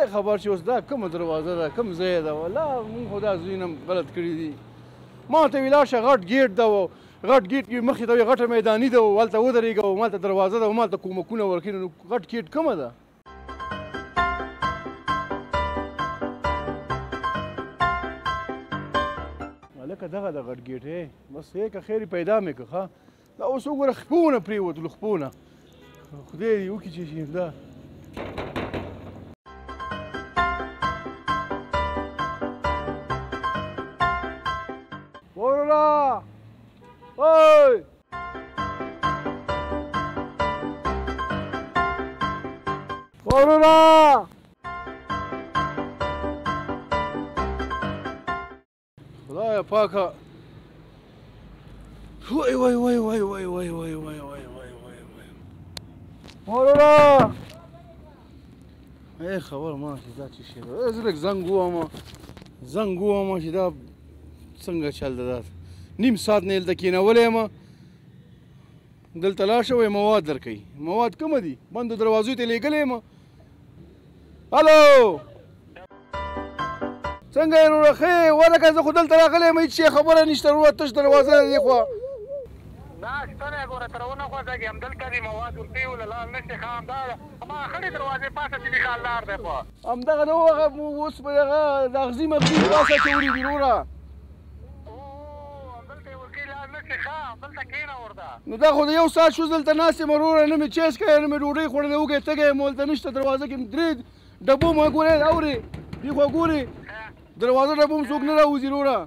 نه خبر چې اوس دا کومه دروازه ده، کوم ځای ده. والله مونږ خو دا ځایونه هم غلط کړي دي. ما ته وی لاړ شه، غټ ګېټ ده، غټ ګېټ کې مخې ته غټه میداني ده، هلته ودرېږه، مالته دروازه ده، مالته کومکونه ورکړي. نو غټ ګېټ کومه ده؟ هلکه دغه د غټ ګېټ دی، بس یې که خیر پیدا مې کړه. ښه دا اوس وګوره خپونه پرېوتلو، خپونه خدای دې وکړي چې دا وروره اوی وروره خدایا پاکه. وای وای وای وای وای وای وای وای وای وای وای وای وروره ای خبر ما چې دا څه شی ده. زه لږ زنګ ووهم، زنګ ووهم چې دا څنګه چل ده. دا نیم ساعت نه دلته کېنولی یم، دلته لاړ شه وایي مواد درکوي. مواد کومه دي؟ بندو دروازو ته لېږلی یم. هلو څنګه یې وروره؟ ښه یې؟ ولکه زه خو دلته راغلی یم، هېڅ شی خبره نشته وروره، تش دروازه ده دې خوا. نه شته دی، ګوره تر ونه خوځېږي، همدلته دي مواد ورکوي، له لاړ نه شي. ښه همدا هماغه خړې دروازې پاسه چې دي ښه لار دی. په همدغه نو هغه اوس په دغه د اغزي مغزي پاسه اچولي دي وروره. همدلته یې ورکوي، لاړ نه شي. ښه همدلته کښېنه ورته. نو دا خو د یو ساعت شو دلته ناست یم وروره، نه مې چای څښلی، نه مې ډوډۍ خوړلې، وږی تږی یم، هلته نشته. دروازه کې درې ډبو ما ګورې اورې دې خوا ګورې، دروازه ډبو هم څوک نه راوځي وروره.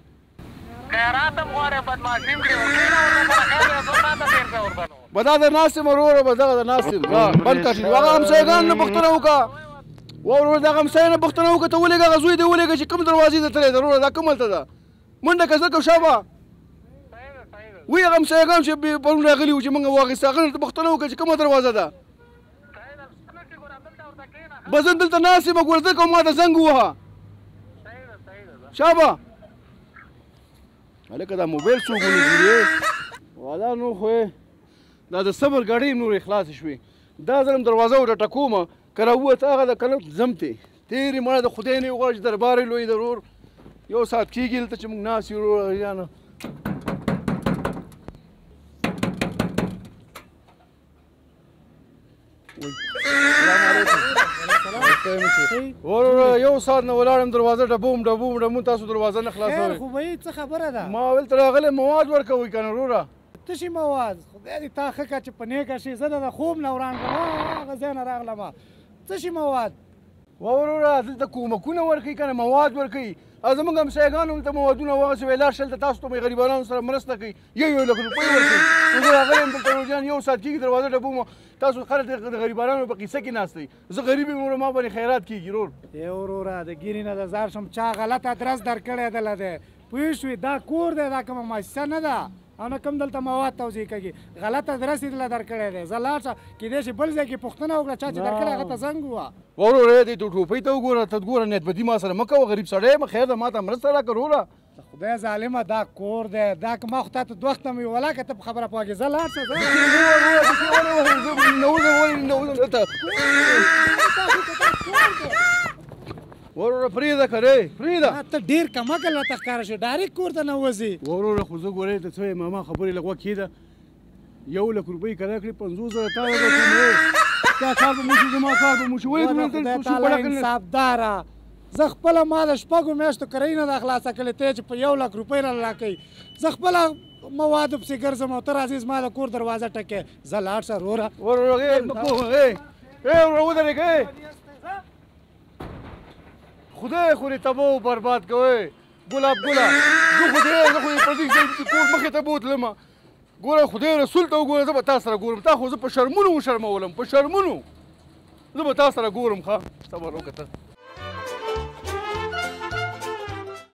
خیرات هم غواړې، بدمعاشي هم کړې، کښېنه ورته، خیر دی، 2 ساعته تېر شه ورته. نو به دا د ناست یم وروره، به دغه د ناست یم. بند کړه چې هغه همسایګان نه پوښتنه وکړه. وروره دغه همسایه نه پوښتنه وکړه، ته ولېږه، هغه زوی دې ولېږه چې کوم دروازې ته تللی ده وروره، دا کوم هلته ده؟ منډه که زه که شابه وی هغه همسایګان چې پرون راغلي وو چې موږ واخیسته، هغه نه پوښتنه وکړه چې کومه دروازه ده. بس زه دلته ناست یم، ګوره زه کوم ما ته زنګ ووهه. شابه هلکه دا موبایل څوک ونیولي؟ والا نو خو دا د صبر ګړۍ هم نورې خلاصې شوې. دا ځل هم دروازه ورته ټکوم، که راووته هغه ده که نه ځم ترې. تېرې مړه د خدای نه وغواړه چې دربار یې لوی دی ورور. یو ساعت کېږي دلته چې موږ ناست یو وروره جانه. وروره یو ساعت نه ولاړم، دروازه ډبوم ډبوم ډبوم، تاسو دروازه نه خلاصوئ. خیر خو به یې، څه خبره ده؟ ما ویل ته راغلی مواد ورکوئ که نه وروره؟ څه شي مواد؟ خدای دې تا ښه کړه چې په نېکه شې، زه د خوب نه وران کړم، هغه ځای نه راغلم. څه شي مواد؟ وروره دلته کومکونه ورکوي که نه، مواد ورکوي. زموږ همسایګانو دلته موادونه واخیستل، ویل لاړ شه هلته تاسو ته به غریبانو سره مرسته کوي، یو یو لک روپۍ ورکوي. نو زه راغلی یم دلته ورور جان، یو ساعت کېږي دروازه ډبوم، تاسو خلک د غریبانو په قیصه کې ناست یئ. زه غریب یم وروره، ما باندې خیرات کېږي ورور. ای وروره د ږیرې نه د ځار شم، چا غلط ادرس درکړی دله دی، پوه شوې؟ دا کور دی، دا کومه موسسه نه ده او نه کوم دلته مواد توزیع کوي. غلط ادرس یې دله درکړی دی. زه لاړ شه، کېدای شي بل ځای کې پوښتنه وکړه، چا چې درکړی هغه ته زنګ ووهه. وروره دې ټوپۍ ته وګوره، ته ګوره نیت بدي ما سره مه کوه، غریب سړی یم، خیر ده، ما ته مرسته راکړه وروره. خدای ظالمه دا کور دی، دا که ما خو تا ته دوه وخته مې ولا که ته په خبره پوه کړې. زه لاړ شه، زه نه وځم، ولې نه وځم دلته؟ وروره پرېږده که دی، پرېږده. ته ډېر کم عقل راته ښکاره شوې، ډایرکټ کور ته نه وځې. وروره خو زه ګورې ته څه وایم، ما خبرې له غوږ کښېږده. 1 لک روپۍ که راکړې 50,000 تا ورکړم، ستا کار به مو شي، زما کار به مو شي. ولې دومره خدای تعالی انصافداره، زه خپله ما د 6 میاشتو کرایي نه ده خلاصه کړې، ته چې په 1 لک روپۍ راله راکوي. زه خپله موادو پسې ګرځم او ته راځې زما د کور دروازه ټکې. زه لاړ شه وروره. وروره وروره ودرېږه، خدای خو دې تباه و برباد کوي ګلاب ګله. زه خو دې زه خو دې په دې کور مخې ته بوتلم. ګوره خدای رسول ته وګوره، زه به تا سره ګورم. تا خو زه په شرمونو وشرمولم، په شرمونو. زه به تا سره ګورم. ښه صبر وکړه ته.